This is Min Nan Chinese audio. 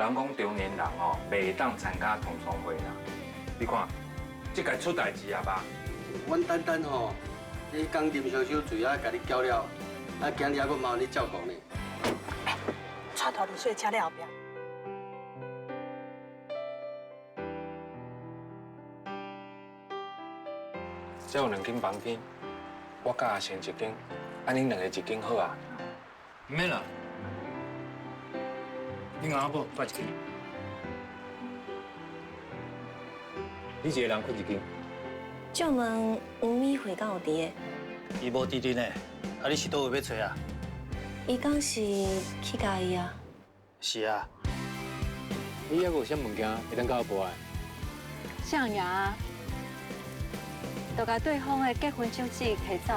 人講中年人哦，袂當參加同窗會啦。你看，這該出代誌啊吧？阮等等吼，你講啉燒酒醉啊，共你叫了，啊，今日還閣麻煩你照顧呢。帶大露水車咧後壁。這有兩間房間，我佮阿成一間，按恁兩个一間好啊？毋免啦，你阿某我一間，你一个人睏一間。借問黃美惠敢有佇的？伊無佇陣的，啊你是佗位欲揣啊？伊敢是去嘉義啊？是啊。你猶閣有啥物件會當佮我報的？啥爾啊？就共對方的結婚酒指提走。